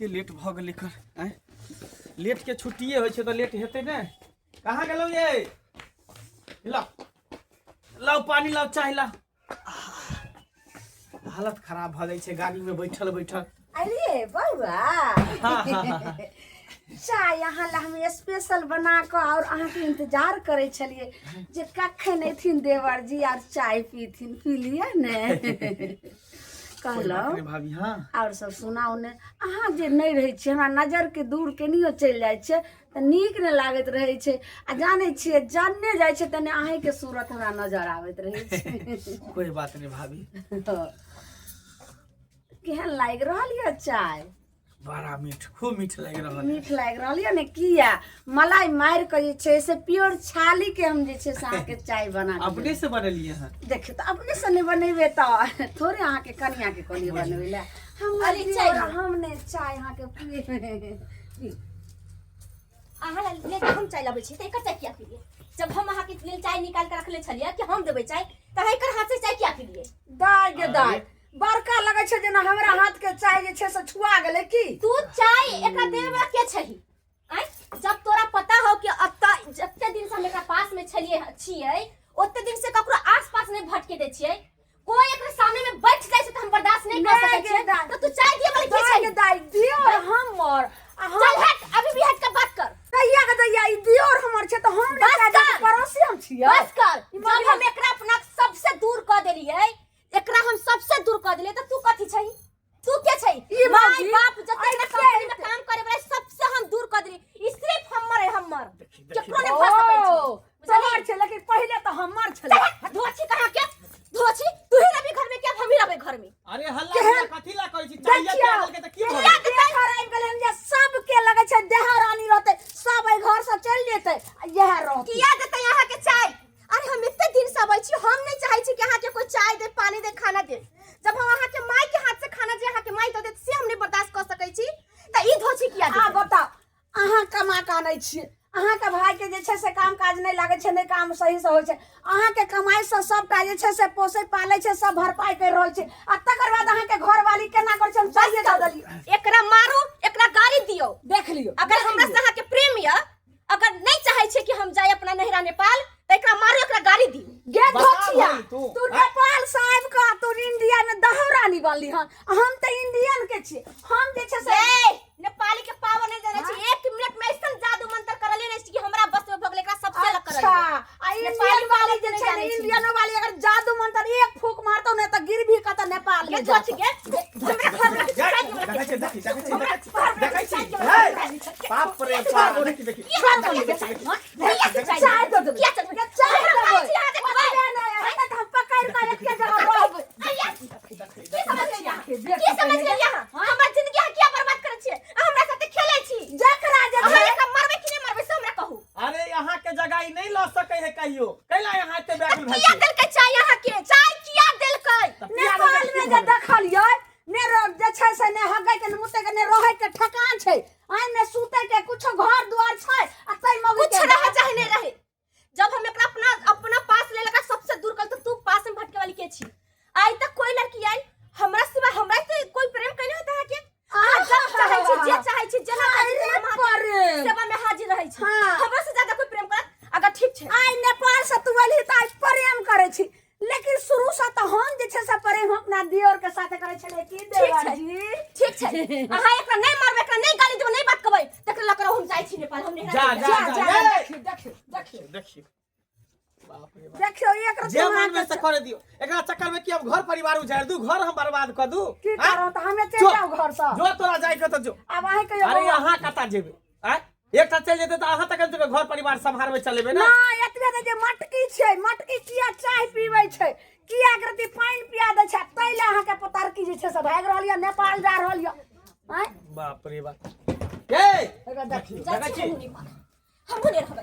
कते लेट भऽ गेलै एकर आँय लेटके छुट्टिए होइ छै तऽ लेट हेतै ने कहाँ गेलहुँ ये लाउ लाउ पानी लाउ चाय लाउ हालत खराब भऽ जाइ छै गाड़ीमे बैठल बैठल अरे बौआ चाय अहाँ ला हम स्पेशल बना कऽ और अहाँके इंतजार करै छलियै जे कखन एथिन देवर जी और चाय पीथिन पी लिअ ने कोइ बात कहलहुँ नहि भाभी हाँ आओर सब सुनाउ ने अहाँ जे नहि रहै छियै हमरा नजरके दूर केनियो चलि जाइ छियै तऽ नीक नहि लागैत रहै छै आ जानै छियै जन्ने जाइ छियै तन्ने अहीँके सूरत हमरा नजर आबैत रहै छै कोइ बात नहि भाभी केहन लागि रहल यऽ चाय बड़ा मीठ खूब मीठ लागि रहल है मीठ लागि रहल यऽ ने किया मलाई मारि कऽ जे छै से प्योर छाली के हम जे छै से अहाँके चाय बना कऽ अपने से बनेलियै हँ देखियौ तऽ अपने से नहि बनेबै तऽ थोड़े अहाँके कनियाके कहलियै बनबै लए हम अरे चाय हम नहि चाय अहाँके पी अहाँ लेल हम चाय लाबै छी तऽ एकर चाय किया पीलियै जब हम अहाँके लेल चाय निकाल के रखले छलियै कि हम देबै चाय तऽ अहाँ एकर हाथ से चाय किया पीलियै दाय गे दाय बड़का लगै छै जेना हमरा हाथ के चाय जे छै से छुआ गेलै की तू चाय एकरा देवे वाला के छही आँय जब तोरा पता हो कि अत्ता जते दिन से हम एकरा पास में छलियै छियै ओते दिन से ककरो आस पास नहीं भटके दै छियै कोई एकरा सामने में बैठ जाय छै त हम बर्दाश्त नहीं कर नहि सकै गे छियै दाइ। तो तू चाय दिए वाला के दाय छही गे दाय दियोर हमर आ हम चल हट अभी भी हट के बात कर दैया के दैया ई दियोर हमर छै तऽ हम नहि बस चाय दै कर। पड़ोसी हम छियै बस कर जब हम एकरा अपना सबसे दूर कर देलियै एकरा हम सबसे दूर कर देलियै त तू कथी छही तू के छही ई माय भौजी, बाप जते अइ ना के कंपनी में काम करे वाला सबसे हम दूर कर देलियै ई सिर्फ हमर है हमर देखी देखी केकरो नहीं भऽ सकै छै ओ, तोहर छै लेकिन पहिले तऽ हमर छलै धोछी कहाँ के धोछी तू ही रहबी घर में क्या हम ही रहबे घर में अरे हल्ला गुल्ला कथी ला करै छी चाय देखियौ, पिया देलकै तऽ की भऽ गेल देखर आबि गेलै हन जे सबके लगै छै देहा रानी रहतै सब एहि घर से चलि जेतै आ इएह रहतै किया देते यहाँ के चाय अरे हम एते दिन से अबै छी हम नहीं चाहे छी कि अहाँ के कोई चाय दे पानी दे खाना दे जब हम अहाँ के माई के हाथ से खाना जे अहाँ के माई दऽ देत से हम नहीं बर्दाश्त कर सकै छी तऽ ई धोछी किया आ देतै बताउ अहाँ कमा कऽ आनै छियै अहाँके भायके जे छै से काम काज नहि लागै छै नहि काम सहीसँ होइ छै अहाँके कमाइसँ सभटा जे छै से पोसै पालै छै सब भरपाइ करि रहल छै आ तकर बाद अहाँके घरवाली केना करै छै हम चाहिए दऽ देलियै एकरा मारू एकरा गाली दियौ देख लियौ अगर हमरा से अहाँ के प्रेम यऽ अगर नहीं चाहे छे कि हम जाए अपना नहिरा नेपाल तो एकरा मारू एकरा गाली दी गे बता धोछिया भाई तू, तू हैं? नेपाल से आबि कऽ तू इंडिया में दहौरानी बनली हन हम तऽ इंडियन के छियै हम जे छै से ए नेपाली के पावर नहीं जाने छी एक मिनट में ऐसन जादू मंत्र करले नहीं छी कि हमरा बस में भगले एकरा सबसे अलग करले अच्छा आ इंडियन नेपाली वाली जे नहीं छै ने जानै छी। इंडियन वाली अगर जादू मंत्र एक फूक मारतौ ने तऽ गिर भी कतऽ नेपाल गे में धोछी जातौ। गे हमरा घर में देखै छी देखै छी देखै छी देखै छी हे बाप रे बाप देखी देखी चाय दऽ देबै। चाय देबै। ओतबे नहि, हेतै तऽ हम पकड़ि कऽ एके जगह रहबै। की समझ गेलियै अहाँ? हमर जिंदगी अहाँ किया बर्बाद करै छियै? अहाँ हमरा साथे खेलै छी। जकरा जे अहाँ छै एकरा मरबै कि नहि मरबै से हमरा कहू। अरे यहाँ के जगह ई नहीं लऽ सकै है कहियो कैला यहाँ एते व्याकुल भेल किया छी देलकै चाय अहाँके? चाय किया देलकै? तऽ पिया नेपाल देलकै में की जे भऽ गेल? देखलियै ने जे छै से ने हगै के ने मुतै के ने रहै के ठेकान छै आइ ने सुतै के कुछो घर दुआर छै आ तै मौगी कुछ के रहे चाहे नहीं रहे। जब हम एकरा अपना अपना पास ले लगा सबसे दूर कर तो तू पास में भटके वाली के छी आई तक कोई लड़की आई हमरा सिवा हमरा से कोई प्रेम कैले होता है के अहाँ जब चाहे छी जे चाहे छी जेना चाहे छी अरे हम अहाँके प्रेम सेवा में हाजिर रहै छी हाँ। हमरा से ज्यादा कोई प्रेम करत अगर ठीक छै आइ नेपाल से तू एलही तऽ आइ प्रेम करै छी लेकिन शुरू से तऽ हम जे छै से प्रेम अपना दियोर के साथे करै छलियै की ठीक देवर छै। जी ठीक छै अहाँ एकरा नहि मारबै एकरा नहि गाली देबै नहि बात कहबै तकरा लऽ कऽ हम जाइ छी नेपाल हम जा, नहिरा जा, जा जा जा, ए! देखियौ देखियौ देखियौ देखियौ बाप रे बाप देखियौ एक रत्ती जे मन में अहाँके से करे दियो एकरा चक्कर में कि अब घर परिवार उजाड़ दू घर हम बर्बाद कर दू की आँय? करब तऽ हमे चलि जो। जाउ घर से जो तोरा जाय के तो जो आब अहीं कहियो अरे बौआ। अहाँ कता जेबे आँय एकटा चलि जेतै तऽ अहाँ तखन जेबै घर परिवार सम्हारबै चलेबै ने ना एतबे तऽ जे मटकी छै मटकी किया चाय पीबै छै किया एकरती पानि पिया दै छै ताहि लए अहाँके पतारकी जे छै से भागि रहल यऽ नेपाल जा रहल यऽ आँय बाप रे बाप ए एकरा देखियौ जाइ देखै छी छी? हमहूँ नेपाल हमहूँ नहि रहबै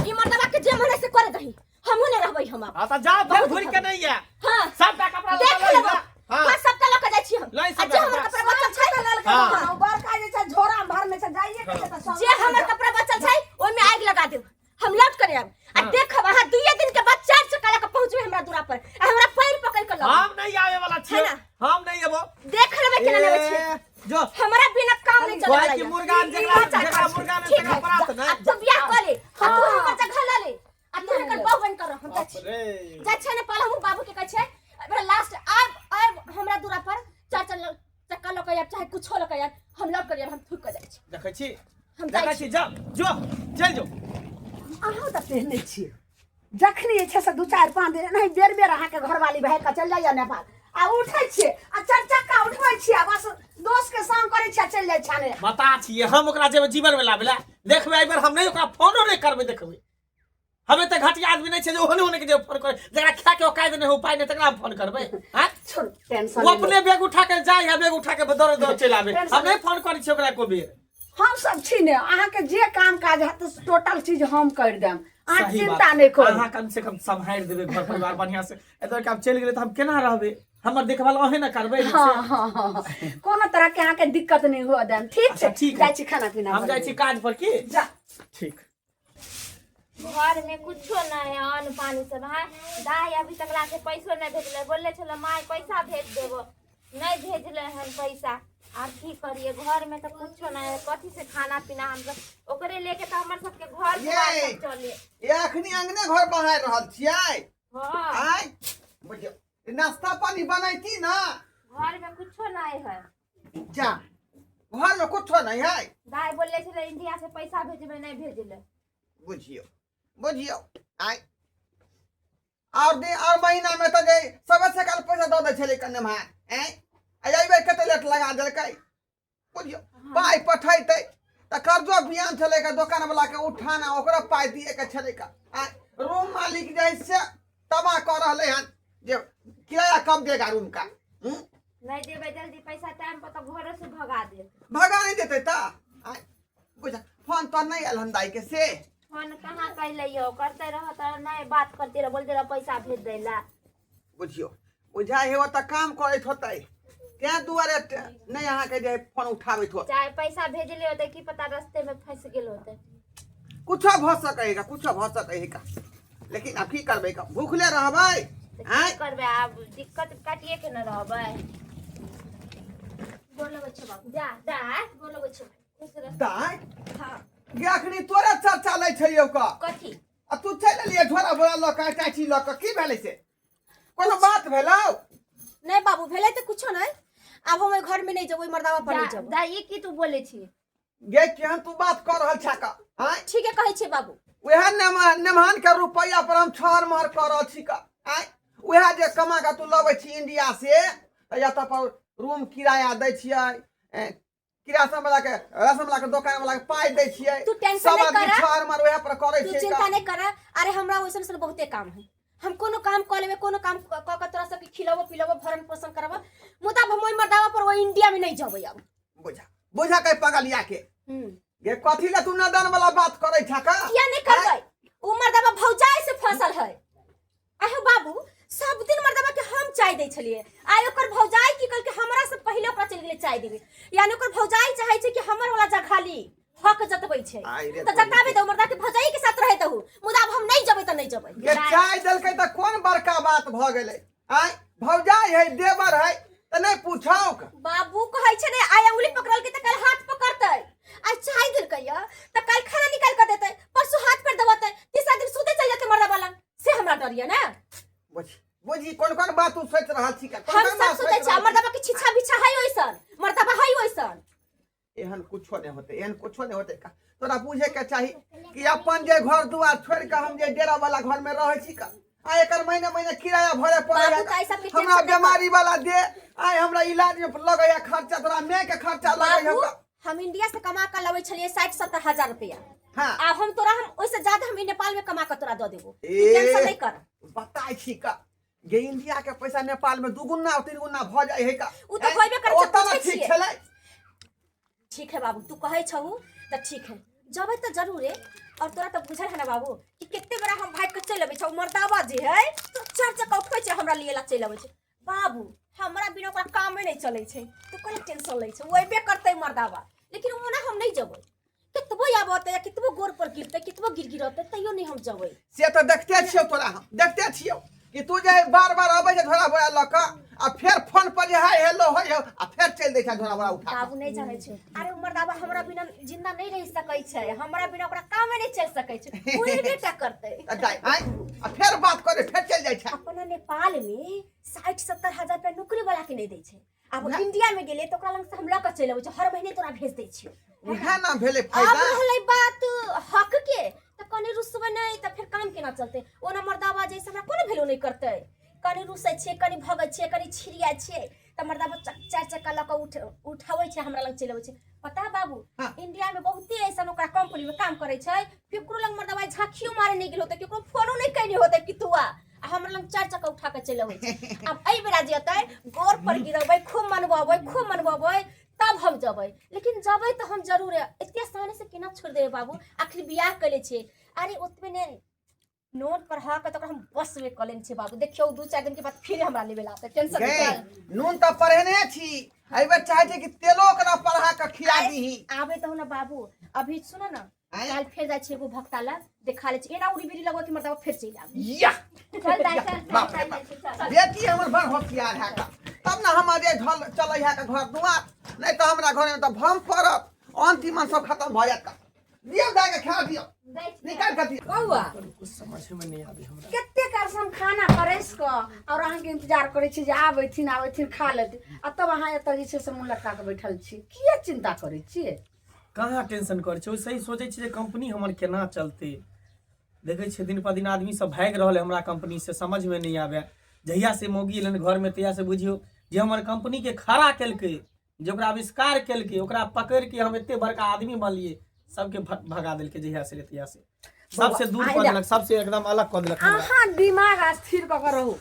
ई मर्दबा के जे मन है से करे दही हमहूँ नहि रहबै हम आब हाँ तऽ जाओ फेर घुरि के नहीं आए हाँ सबटा कपड़ा देख लऽ लेबो ला हाँ हाँ सबटा लऽ कऽ जाइ छी हम लऽ आ सबटा जे हमर कपड़ा। कपड़ा बचल छै ललका हाँ। हाँ, बड़का जे छै झोरा मे भरने छै जाइए के छै तऽ सब जे हमर कपड़ा बचल छै ओहिमे आगि लगा देब हम लौट कर आयब आ हाँ। देखब अहाँ दुइये दिन के बाद चार चक्का लऽ कऽ पहुँचबै हमरा दूरा पर आ हमरा पैर पकड़ कऽ लऽ हम नहीं आवे वाला है छियो ना? हम नहीं एबो देख लेबै केना लेबै छियै ए, जो हमरा बिना काम नहीं चलत कहै चले कि मुर्गा जकरा जकरा मुर्गा नहि तकरा परात नहि। अब तो बियाह कर ले, हम तू हमर जगह ल ले आ तू एकर बहू बन कर रह, हम जाइ छी। रे जाइ छै ने पहले हम बाबू के कहै छै एबरा लास्ट आब आब हमरा दूरा पर चार चार चक्का लऽ के आयब चाहे कुछो लऽ के आयब, हम लऽ के आयब, हम थूक के जाइ छी। देखै छी, हम जाइ देखै छी। छी, जा जो चलि जो। अहाँ तऽ तेहने छियै, जखनी जे छै से 2 4 5 दिन नहीं बेर बेर अहाँके घरवाली भागि कऽ चलि जाइए नेपाल आ उठै छियै आ चारि चक्का उठबै छियै आ बस दोस्त के संग करै छियै आ चलि जाइ छियै। बता छियै हम ओकरा जेबै जीवन में लाबै ला, देखबै एहि बेर हम नहि ओकरा फोनो नहि करबै। देखबै हम एते घटिया आदमी नहि छै जे ओहने ओहने के जे फोन करे, जकरा खाय के औकात नहि हो, उपाय नहि, तकरा हम फोन करबै। आँय? छोड़ू टेंशन ओ अपने बैग उठा के जाय है, बैग उठा के दौड़ दौड़ चलि आबै। टेंशन हम नहि फोन करै छियै ओकरा एको बेर। हम सब छी ने, अहाँके जे काम काज हैत टोटल चीज हम करि देब, अहाँ सही बात। चिंता नहि करू। अहाँ कम से कम सम्हारि देबै घर परिवार बढ़िया से। एतऽ के आब चलि गेलै तऽ हम केना रहबै? हमर देखभाल अहें ने करबै? हाँ हाँ हाँ हाँ। कोनो तरह के अहाँके दिक्कत नहि हुअ देब, ठीक अच्छा, छै? ठीक है। जाइ छी खाना पीना हम जाइ छी काज पर की। जा। ठीक। घर में कुछो नहीं है, अन्न पानी सब है। दाई अभी तक लाके पैसो नहीं भेजले, बोलले छले माय पैसा भेज देबो, नहीं भेजले हन पैसा। आर की करिए, घर में तो कुछो नहीं है, कथी से खाना पीना हम सब ओकरे लेके तो हमर सबके घर दुआर ये। सब चले। ये अखनी अंगने घर बहार रहल छियै? हाँ। आय बुझियौ, नाश्ता पानी बनैती ना? घर में कुछो नहीं है। जा, घर में कुछो नहीं है? दाई बोलले छले इंडिया से पैसा भेजबे, नहीं भेजले। बुझियौ बुझियौ, आय और दिन और महीना में तऽ जे सबसे काल पैसा दऽ दै छलै कन्ने भाय, आँय आ एहि बेर कते लेट लगा देलकै। बुझियौ, पाइ पठैतै तऽ कर्जो बियान छलै का, दोकान वाला के उठाना, ओकरो पाइ दिए के छलै का। आँय रूम मालिक जे है से तबाह कऽ रहलै हन जे किराया कब देगा रूम का। नहीं देबै जल्दी पैसा टाइम पर तऽ घरो से भगा देत। भगा नहीं देतै तऽ? आँय बुझ, फोन तो नहीं आयल हन दाई के से? फोन कहाँ कैले यौ, करते रह तऽ नहीं बात करते रह, बोलते रह पैसा भेज दै ला। बुझियौ, बुझाइ हे ओतऽ काम करैत होतै, तें दुआरे नहि अहाँके जे फोन उठाबैत होत। चाहे पैसा भेजले होतै, की पता रास्ते में फंस गेल होतै। कुछो भऽ सकै है, कुछो भऽ सकै है का, लेकिन आब की करबै का, भूखले रहबै? तऽ आँय की करबै, आब दिक्कत काटिए के न रहबै। गोर लगै छै बाबू। जा दाय, गोर लगै छै। खुश रह। दाय। हाँ। गे अखनी तोरे चर्चा लै छलियौ का। कथी? आ तू चलि एलियै झोरा बोरा लऽ कऽ, अटैची लऽ कऽ, की भेलै से? कोनो बात भेलौ? नहीं बाबू, भेलै तऽ कुछो नहीं। आब हम ओहि घर में नहीं जेबै, ओहि मर्दावा पर नहीं जा जेबै। दाय, ई की तू बोलै छी? गे केहन तू बात कऽ रहल छा का? आँय ठीके कहै छियै बाबू। उएह नेमहान के रुपैआ पर हम छहर महर कऽ रहल छी का। आँय उएह जे कमा कऽ तू लबै छी इंडिया से, तऽ एतऽ पर रूम किराया दै छियै, किरासन वाला के, राशन वाला के, दोकान वाला के पाइ दै छियै। तू टेंशन सब नहीं आदमी कर। छहर महर उएह पर करै तू छियै चिंता का। नहीं कर। अरे हमरा वैसन वैसन बहुते काम है, हम कोनो काम कऽ लेबै, कोनो काम कऽ कऽ तोरा सबके खिलाबो पिलाबो, भरण पोषण करबो, मुदा हम ओहि मर्दावा पर ओहि इंडिया में नहीं जेबै अब। बुझा बुझा के पगलिया के। गे कथी ले तू नदन वाला बात करै छा का? किया नहीं करबै? उ मर्दावा भौजाई से फसल है। आहो बाबू, सब दिन मर्दावा के हम चाय दै छलियै, आइ ओकर भौजाई की कहलकै, हमरा से पहिले ओकरा चलि गेलै चाय देबै। यानी ओकर भौजाई चाहै छै कि हमर वाला जगह ली, हक जतबै छै। आइ रे तऽ जताबे दऊ, मर्दा के भौजाई के साथ रहे दहु, मुदा अब हम नहीं जेबै तऽ नहीं जेबै। गे चाय देलकै तऽ कोन बड़का बात भऽ गेलै? आँय भौजाई है, देवर है, तऽ नहि पूछौक? बाबू कहै छै ने, आइ अंगुली पकड़लकै तऽ काल्हि हाथ पकड़तै। आइ चाय देलकै या तऽ काल्हि खाना निकालि कऽ देतै, परसू हाथ पर दबेतै, तीसरा दिन सुते चलि जेतै मर्दा वाला, से हमरा डर ये ने। बुझी बुझी कोन कोन बात तू सोचि रहल छी का? कोन हम कोन सब बात सोचै सोचि छियै रहल छी? मर्दाबा के छिछा बिछा है ओइसन, मर्दाबा है ओइसन। एहन कुछो नहि होतै, एहन कुछो नहि होतै का। तोरा बुझे के चाही कि अपन जे घर दुआर छोड़ि कऽ हम जे डेरा वाला घर में रहै छी का, आ एकर महीने महीने किराया भरे पड़ै बाबू, तऽ एहि सबके हमरा टेंशन नहि कर। बीमारी वाला दे, आइ हमरा इलाज में लगैया खर्चा, तोरा माय के खर्चा लगैया बाबू का। हम इंडिया से कमा के लबै छलियै 60-70 हजार रुपया। हाँ। आब हम तोरा, हम ओहिसे ज्यादा हम नेपाल में कमा के तोरा दऽ देबो, तू ए। टेंशन नहीं कर। बताइ छी का गे, इंडिया के पैसा नेपाल में दुगुना तीन गुना भऽ जाइ है का। उ तऽ होइबे करै छै, ओतऽ ने पूछै ठीक छियै। छलै। ठीक है बाबू, तू कहै छहु तऽ ठीक है, जबै तऽ जरूरे। और तोरा तऽ बुझल है ना बाबू कि कते बड़ा हम भागि के चलि अबै छै। मर्दाबा जे है तो चार चक्का उठबै छै, हमरा लिए ला चलि अबै छै। बाबू हमरा बिना ओकरा कामे नहीं चलै छै, तू कल टेंशन लै छै? ओ अयबे करतै मर्दाबा, लेकिन ओना हम नहीं जेबै। कतबो आबतै या कतबो गोर पर गिरतै, कतबो गिर गिरतै, तैयो नहीं हम जेबै। से तऽ देखते छियौ तोरा, हम देखते छियौ। कि तू जे बार बार अबै छै झोरा बोरा लऽ कऽ आ फेर फोन पर जे हाय हेलो होय हो आ फेर चलि दै छै झोरा बोरा उठा कऽ। बाबू नहीं जाने छै। अरे उमर दाबा हमरा बिना जिंदा नहीं रह सकै छै, हमरा बिना ओकरा कामे नहीं चल सकै छै, ओ एबे टा करतै। आ जाय आँय आ फेर बात करे फेर चलि जाइ छै। अपना नेपाल में 60-70 हजार रुपया नौकरी वाला के नहीं दै छै। आब उएह- इंडिया में गेलै तऽ ओकरा लग से हम लऽ कऽ चलि अबै छै, हर महीने तोरा भेज दै छियौ। उएह ना भेलै आब फायदा। रहलै बात हक के, तऽ कनि रुसबै नहि तऽ फेर काम केना चलतै? ओना मर्दाबा जैसे हमरा कोनो वैल्यू नहि करतै। कनि रुसै छियै, कनि भगै छियै, कनि छिड़िया छियै तऽ मर्दाबा चारि चक्का लऽ कऽ उठाबै छै, हमरा लग चलि अबै छै। पता बाबू, हाँ। इंडिया में बहुते ऐसा ओकरा कंपनी में काम करै छै, केकरो लग मर्दाबा झाँखियो मारे नहि गेल होतै, केकरो फोनो नहि कयने होतै कि तू आ, आ हमरा लग चारि चक्का उठा कऽ चलि अबै छै। आब एहि बेरा जेतै, गोर पर गिरेबै, खूब मनबेबै, खूब मनबेबै, तब हम जबै। लेकिन जबै तऽ हम जरूर, एते आसानी से केना छोड़ि देबै बाबू? आखिर बियाह कयले छियै। अरे ओतबे ने नोट पर हक तऽ ओकरा हम बस में कऽ लेने छियै बाबू। देखियौ 2-4 दिन के बाद फिर हमरा लेबे ला आतै, टेंशन गै, नहि कर। नून तऽ पढ़ेने छी, एहि बेर चाहै छै कि तेलो ओकरा पढ़ा कऽ खिया दीही। आबे तऽ ना बाबू, अभी सुन ना, आँय? काल्हि फेर जाइ छियै एगो भक्ता लग, देखा लै छी। एना उड़ी बिड़ी लगो कि मर्दाबा फेर चलि आबी। याह चल दाइ, चल। बाप रे बाप, बेटी हमर बड़ होशियार है का, तब ना हम जे झल चलै है का घर दुआर, नहीं तो हमरा घर में तो भम पड़त, अंतिम सब खत्म भऽ जायत। दियौ दाइ के खा दियौ, निकाल के दियौ। बौआ, कुछ समझ में नहीं आबे हमरा। कते काल से हम खाना परसि कऽ और अहाँके इंतजार करै छी जे आबैथिन आबैथिन खा लेथिन, आ तब अहाँ एतऽ जे छै से मुँह लटका कऽ बैठल छी। किए चिंता करै छियै? कहाँ टेंशन करै छै, ओइसे ही सोचै छी जे कंपनी हमर केना चलतै। देखै छियै दिन पर दिन आदमी सब भागि रहल है हमरा कंपनी से, समझ में नहीं आबै। जहिया से मौगी एलन घर में तहिया से बुझियौ जे हमर कंपनी के खड़ा केलकै, जे ओकरा आविष्कार केलकै, ओकरा पकड़ि के हम एते बड़का आदमी बनलियै, सबके भगा देलकै। जहिया से तहिया से सबसे दूर कऽ देलक, सबसे एकदम अलग कऽ देलक हमरा। अहाँ दिमाग स्थिर कऽ कऽ रहू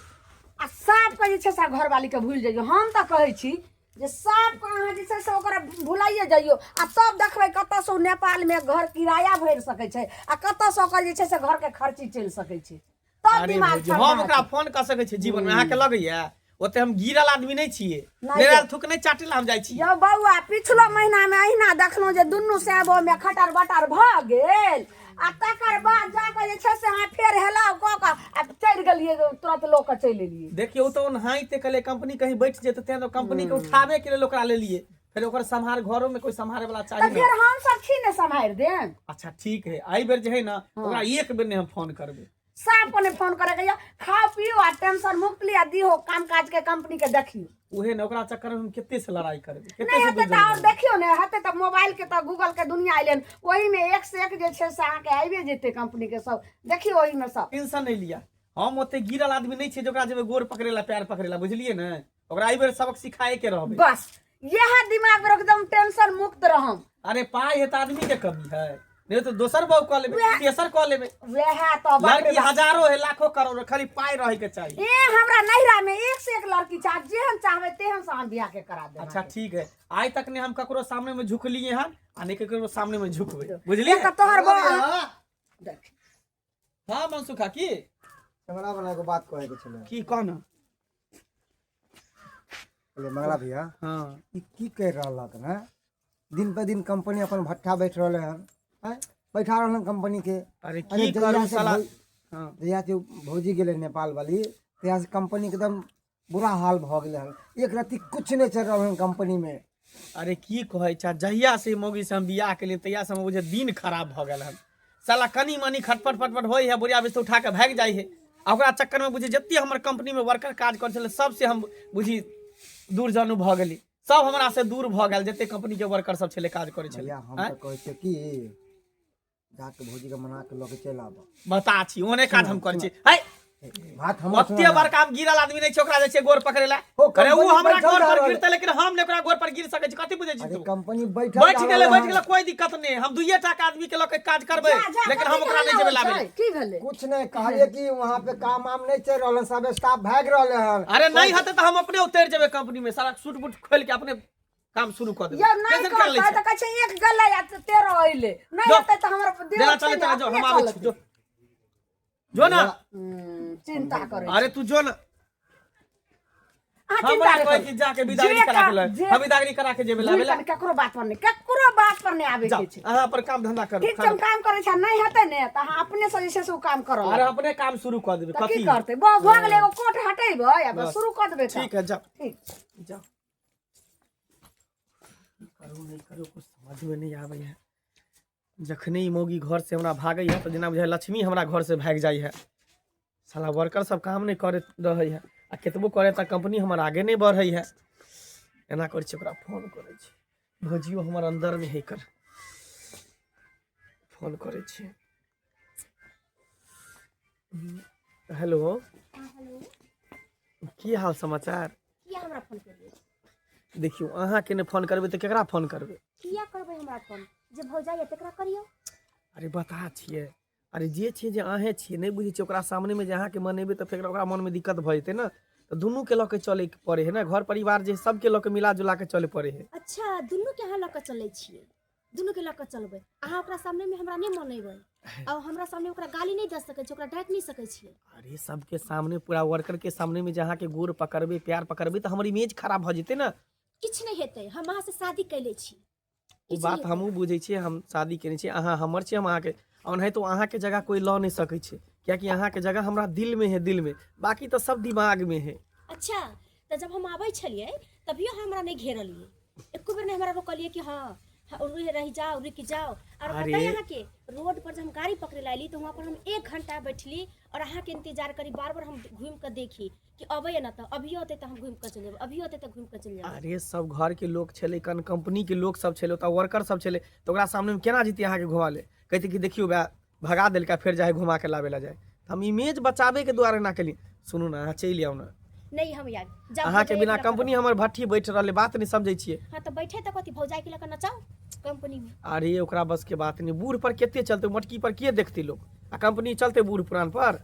आ साफ के जे छै से घरवाली के भूलि जइयौ। हम तऽ कहै छी जे साफ के अहाँ जे छै से ओकरा भुलाइए जइयौ, आ तब देखबै कतऽसँ ओ नेपालमे घर किराया भरि सकै छै आ कतऽसँ ओकर जे छै से घरके खर्ची चलि सकै छै। तब अरे दिमाग भौजी, ठंडा हम ओकरा हेतै। फोन कऽ सकै छियै जीवन में? अहाँके लगैया ओते हम गिरल आदमी नहि छियै? नहि। नेराल थूक नहि चाटे ला हम जाइ छी। यौ बौआ, पिछलो महीना में अहिना देखलहुँ जे दुनू सैबो में खटर बटर भऽ गेल, आ तकर बाद जाकऽ जे छै से अहाँ फेर हेलाव कऽ कऽ आ चलि गेलियै, तुरंत लऽ कऽ चलि एलियै। देखियौ तऽ ओनाहिते कहलियै कंपनी कहीं बैठ जेतै, तें तो कंपनी के उठाबे के लेल ओकरा लेलियै। फेर ओकर सम्हार घरो में कोई सम्हारे वाला तऽ चाही फेर ने। हम सब छी ने सम्हारि देम। अच्छा ठीक है, एहि बेर जे है ना ओकरा एक बेर नहि हम फोन करबै। साफ को नहीं फोन करे के, खाओ पियो आ टेंशन मुक्त लिया दिहो, काम काज के कंपनी के देखियो। उहे ने ओकरा चक्कर में हम कते से लड़ाई करबै, कते नहीं से हेतै दूर तऽ और जेबै। देखियो ने, हेतै तऽ मोबाइल के तऽ गूगल के दुनिया अयलै, ओहिमे एक से एक जे छै से अहाँके आबिए जेतै कंपनी के सब, देखियो ओहिमे सब। टेंशन नहीं लिया, हम ओते गिरल आदमी नहीं छियै जे ओकरा जेबै गोर पकड़े ला पैर पकड़े ला, बुझलियै ने? ओकरा एहि बेर सबक सिखाए के रहबै। बस यह दिमाग में एकदम टेंशन मुक्त रहम। अरे पाई है तऽ आदमी के कमी है, नहीं तो दोसर बहू कऽ लेबै, तेसर कऽ लेबै। वएह तऽ बाप रे लड़की बाप। हजारों है, लाखों करोड़, खाली पाई रहे के चाहिए। ए हमरा नैहरा में एक से एक लड़की चाह, जेहन चाहबै तेहन से हम बियाह के करा देब। अच्छा ठीक है, आइ तक ने हम ककरो सामने में झुकलिए हन आ ने ककरो सामने में झुकबै, बुझलिए? एक तोहर बौआ देख। हाँ मनसुखा की हमरा बना एगो बात कहे के छलै। की कह ना। कहलियै मंगला भैया, हाँ। ई की कहि रहल हन हैं? दिन पे दिन कंपनी अपन भट्ठा बैठ रहले हन, हैं? बैठा रहल हन कंपनी के। अरे अरे की जहिया करू से साला। हाँ। जहिया से भौजी गेलै नेपाल वाली, तहिया से कंपनी के एकदम बुरा हाल भऽ गेलै हन, एक रत्ती कुछ नहीं चल रहल हन कंपनी में। अरे की कहै छा, जहिया से मौगी से हम बियाह केलियै तहिया से हम बुझे दिन खराब भऽ गेल हन। साला कनी मनी खटपट फटपट होइ है, बुढ़िया बिस्तर उठा के भागि जाइ है, आ ओकरा चक्कर में बुझी जते हमर कंपनी में वर्कर काज करै छलै सबसे हम बुझी दूर जानू भऽ गेली, सब हमरा से दूर भऽ गेल जते कंपनी के वर्कर सब छलै काज करै छलै। भैया हम आँय? तऽ कहै छियै कि जाके भौजी के मना के लऽ के चलि आबऽ। बता छी ओने काज हम करै छी। है बात हमर ओते सुनऽ ना। बड़का हम गिरल आदमी नहीं छै ओकरा जाइ छै गोर पकड़े ला। ओ, अरे उ कंपनी हमरा बैठल गोर जा पर रहल गिरतै लेकिन हम ने ओकरा गोर पर गिर सकै छी, कथी बुझै छी अरे तू? कंपनी बैठल बैठ जा गेलै, रहल बैठ हन। गेलै, कोई दिक्कत नहीं, हम दुइये टा के आदमी के लऽ के काज करबै, जा, जा, लेकिन हम कथी ओकरा नहीं हल्ला जेबै लाबै। होइ छै? की भेलै? कुछ नहीं कहलिए कि वहाँ पे काम आम नहीं चल रहल हन, सब स्टाफ भाग रहले हन। अरे नहीं हेतै तऽ हम अपने उतरि जेबै कंपनी में, सारा सूट बूट खोलि के अपने काम शुरू कऽ देबै। यौ नहीं टेंशन कर लै करतै छै। तऽ कहै छै एक गेलै आ 13 अइलै, नहीं जो। हेतै तऽ हमर दिमाग जेना छै चलै ने, तेना जो, अपने हम आबै कऽ छी, लेतै। जो जो ना। चिंता करै अरे तू जो ना। अहाँ चिंता हमरा नहि कहै करू। कि जाके विदागरी जे करा के का- लाए जे- हम विदागरी करा के जेबे लाबे ला बुझि ककरो बात पर नहि, ककरो बात पर नहि आबै जाओ के छै। अहाँ अपन काम धंधा करू। ठीक छै, हम काम करै छी, नहि हेतै ने तऽ अहाँ अपने से जे छै से ओ काम करऽ अरे अपने काम शुरू कऽ देबै। तऽ की कथी करतै, भऽ गेलै, एगो कोट हटेबै आ बस बस। शुरू कऽ देबै काम। ठीक है, जाओ। ठीक। जाओ। की करू नहि करू कुछ समझ में नहीं आबै है। जखने ई मौगी घर से हमरा भागै है तऽ जेना बुझाइ लक्ष्मी हमरा घर से भागि जाइ है। साला वर्कर सब काम नहि करैत रहै है आ केतबो करे तऽ कंपनी हमर आगे नहि बढ़ै है। एना करै छी, ओकरा फोन करै छी, भौजियो हमर अंदर में है, कर फोन करै छी। हेलो। हेलो। की हाल समाचार? किया हमरा फोन केलियै? देखियौ, अहाँके नहि फोन करबै तऽ केकरा फोन करबै? किया करबै हमरा फोन? जे भौजाइ यऽ तकरा करियौ। अरे बता छियै, अरे जे छियै जे अहेँ छियै, नहि बुझै छियै ओकरा सामनेमे जे अहाँके मनेबै तऽ फेर ओकरा मनमे दिक्कत भऽ जेतै ने, तऽ दुनूके लऽ के चलैके पड़ै हइ ने। घर परिवार जे सबके लऽ के मिला जुला के चलै पड़ै हइ। अच्छा, दुनूके अहाँ लऽ कऽ चलै छियै? दुनूके लऽ कऽ चलबै। अहाँ ओकरा सामनेमे हमरा नहि मनेबै आ हमरा सामने ओकरा गाली नहि दऽ सकै छियै, ओकरा डाँटि नहि सकै छियै? अरे सबके सामने, पूरा वर्कर के सामने में जे अहाँके गोर पकड़बै, प्यार पकड़बै तऽ हमर इमेज खराब भऽ जेतै ने। किछु नहि हेतै, हम अहाँसँ शादी कैले छी। ओ किछु बात नहि हेतै। हमहूँ बुझै छियै, हम शादी केने छियै, अहाँ हमर छियै, हम अहाँके। ओनाहितो अहाँके जगह कोइ लऽ नहि सकै छै, कियाकि अहाँके जगह हमरा दिलमे है, दिलमे, बाकी तऽ सब दिमागमे है। अच्छा, तऽ जब हम आबै छलियै तभियो हमरा नहि घेरलियै, एको बेर नहि हमरा रोकलियै कि हाँ हाँ, रहि जाओ, रुकि जाओ। और अरे। पता है अहाँके, रोड पर जब हम गाड़ी पकड़े ला अयली तऽ वहाँ पर हम 1 घंटा बैठली और अहाँके इंतजार करी। बार बार हम घूमि कऽ देखी कि अबैया ना, तऽ अभियो अतै तऽ हम घूमि कऽ चलि जेबै, अभियो अतै तऽ घूमि कऽ चलि जेबै। अरे सब घरके लोक छलै कन, कंपनीके लोक सब छलै ओतऽ, वर्कर सब छलै, तऽ ओकरा सामनेमे केना जैतियै अहाँके घुमा ले? कहितै कि देखियौ वएह भगा देलकै, फेर जाइ घुमा के लाबे ला जाइ। तऽ हम इमेज बचाबैके दुआरे एना केलियै। सुनू ने, अहाँ चलि आउ ने। नहीं, हम यार जब अहाँके भौजाई बिना के लऽ कऽ कंपनी हमर भट्ठी बैठ रहलै। बात नहि समझै छियै। हाँ, तऽ बैठे तऽ कथी, भौजाई के लऽ कऽ नचाउ कंपनी में। अरे ओकरा बस के बात नहि, बूढ़ पर कते चलतै? मोटकी पर के देखतै लोक? आ कंपनी चलतै बूढ़ पुरान पर?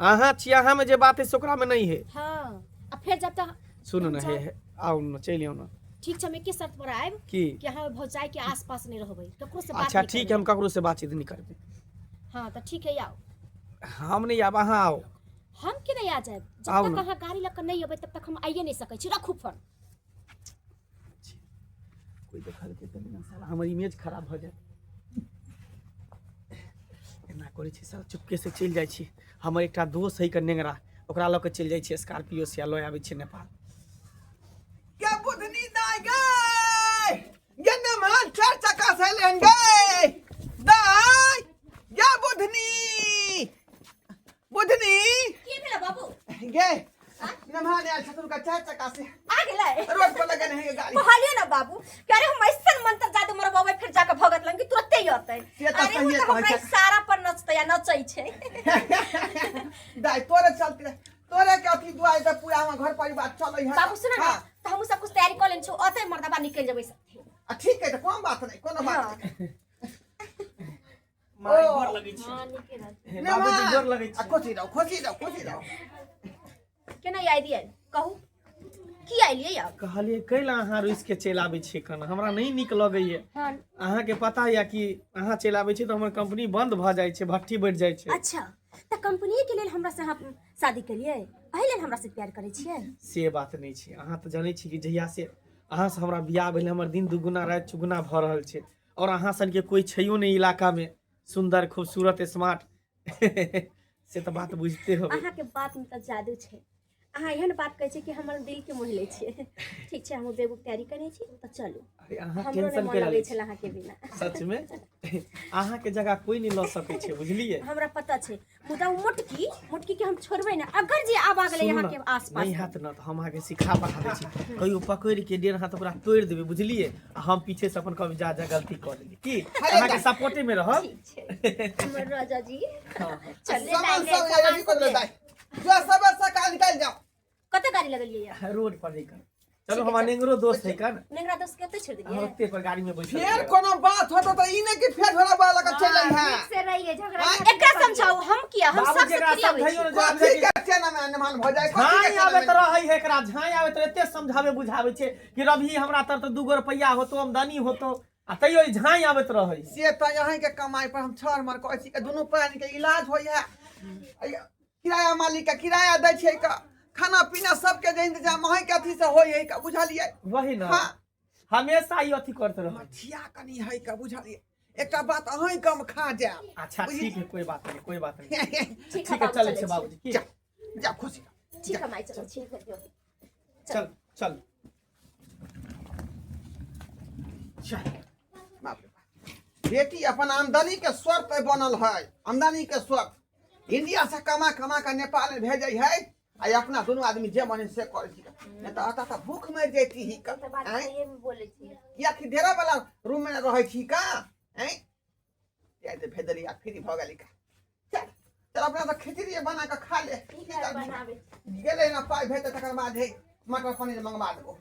अहाँ छियै, अहाँमे जे बात है से ओकरामे नहि है। हाँ, आ फेर जब तक सुनू ने, हे जाउ। हे, आउ ने, चलि आउ ने। ठीक छै, हम एके शर्त पर आयब। की? कि अहाँ भौजाई के आस पास नहीं रहबै, ककरो से बात अच्छा नहीं ठीक है, करबै। हम ककरो से बातचीत नहीं करबै। हाँ, तऽ ठीक है, आउ। हम नहीं आब, अहाँ आउ। हम के नहीं आ जायब। जब आउ तक ने। अहाँ गाड़ी लऽ कऽ नहीं अबै तब तक हम आइए नहीं सकै छी। रखू फोन। कोई देखलकै तऽ नहि ने, साला हमर इमेज खराब भऽ जायत। एना करै छी साला, चुपके से चलि जाइ छी। हमर एकटा दोस्त है के नेंगरा, ओकरा लऽ कऽ चलि जाइ छी स्कॉर्पियो से आ लऽ आबै छी नेपाल। के बुधनी दाय गए, गे नमहर चार चक्का से लेन गए दाय, गे बुधनी, बुधनी। की भेलै बाबू? गे नमहर आयल छथुन का चार चक्का से। आ गेलै? रोड पर लगन है गाड़ी। कहलियै ना बाबू कि अरे हम ऐसन मंत्र जादू मरबेबै, फिर जाके भगत लंग कि तुरते ही अतै। से तऽ अरे ओ सहिए तऽ कहै हमरा छै। इशारा पर नचतै आ नचै छै। दाय, तोरे चलते, तोरे के अथी दुआरे तऽ पूरा हमर घर परिवार चलै है। बाबू सुन ना, हाँ। तऽ हमहूँ सब कुछ तैयारी कऽ लेने छी, अतै मर्दबा निकलि जेबै साथे। आ ठीक है, तऽ कोनो बात नहि, कोनो बात नहि। माय, गोर लगै छी। हाँ, नीके रहत। बाबूजी, गोर लगै आ छी। खुशी रहू, खुशी रहू, खुशी रहू। केना आइलियै कहू, की आइलियै आब? कहलियै कैला अहाँ रुसि के चलि आबै छियै कना, हमरा नहि नीक लगैए। हाँ। अहाँके पता यऽ कि अहाँ चलि आबै छी तऽ हमर कंपनी बंद भऽ जाइ छै, भट्ठी बढ़ि जाइ छै। अच्छा, तऽ कंपनी के लेल हमरा से अहाँ शादी केलियै? एहि लेल हमरा से प्यार करै छियै? से बात नहि छै। अहाँ तऽ जनै छी कि जहिया से अहाँ से हमरा बियाह भेलै, हमर दिन दुगुना राति चौगुना भऽ रहल छै। और अहाँ सनके कोइ छैयो नहि इलाकामे, सुन्दर, खूबसूरत, स्मार्ट, से तऽ बात बुझिते होबै। अहाँके बात में तऽ जादू छै। अहाँ एहन बात कहै छियै कि हमर दिल के मोहि लै छियै। ठीक छै, हम बेगूक तैयारी करै छी, तऽ चलू। अरे अहाँ हमरो नहि टेंशन मन केला लगै लै छल अहाँके बिना। सचमे अहाँके जगह कोइ नहि लऽ सकै छै, बुझलियै? हमरा पता छै, मुदा ओ मोटकी, मोटकी के हम छोड़बै ने। अगर जे आब आ गेलै सुनू यहाँ ने, के आस पास नहि हैत ने तऽ हम अहाँके सिखा पढ़ा दै छी। कहियो पकड़ि के डेढ़ हाथ ओकरा तोड़ि देबै, बुझलियै? आ हम पीछे से अपन कहबै जा जा गलती कऽ देली की अहाँके सपोर्टे में रहब। ठीक छै, हमर राजा जी, चले। सामान लाइले सब सामान अथी कर सब ले दाइ, जो सब सकाल निकाल जाओ। कते गाड़ी लगलियै या? रोड पर नहीं कर, चलो। हमार नेंगरो दोस्त है कन। नेंगरा दोस्त के ओतै छोड़ि हम देलियै। ओते पर गाड़ी में बैठल फेर छियै। कोनो बात होतो तऽ ई नहि कि फेर झोला बा लगा चलि है। नीक से रहिए, झगड़ा आँय? एकरा समझाउ, हम किया, हम बाबूजी, सबसे एकरा फ्री अबै समझाइयो छी। ने जे आब कथी जाके- के चेना में अनुमान भऽ जाए, कथी के झाँइ चेना आबैत में? रहै है एकरा, झाँइ आबैत रहै, एते समझाबै बुझाबै छै कि रवि हमरा तर तऽ 2 गो रुपैआ होतो, आमदनी होतो, आ तैयो ई झाँइ आबैत रहै। से तऽ अहाँके कमाइ पर हम छर मर कहै छी कि दुनू प्राणी के इलाज होइ है, किराया मालिक के किराया दै छियै, खाना पीना सबके जे इंतजाम अहीं के अथी से होय है का बुझलियै। वही ना। हाँ। हमेशा ई अथी करते रहो। मठिया कनी है का बुझलियै, एकटा बात अहीं कम खा जायब। अच्छा ठीक है, कोई बात नहीं, कोई बात नहीं। ठीक ठीक है है, बाबू, चलै चलै छै बाबूजी की जा जा खुशी रह। ठीक है माई, चलो ठीक है जो। चल चल चल बाप रे बाप, बेटी अपन आमदनी के स्वर पे बनल है, आमदनी के स्वर इंडिया से कमा कमा के नेपाल में भेजै है आ अपना दुनू आदमी जे मन से करै छी, नहीं तऽ एतऽ तऽ भूख मरि जैती ही का। तऽ बात आँय? सहिए में बोलै छी। कियाकि डेरा वाला रूम में रहै छी का? आँय? किया तऽ भेजली आ फ्री भऽ गेली का। चल चल अपना तऽ खिचड़ी बना कऽ खा ले। ठीक है, बनाबै छी। गेलै ना पाइ भेटै तकर बाद हे मटर पनीर मंगवा देबो।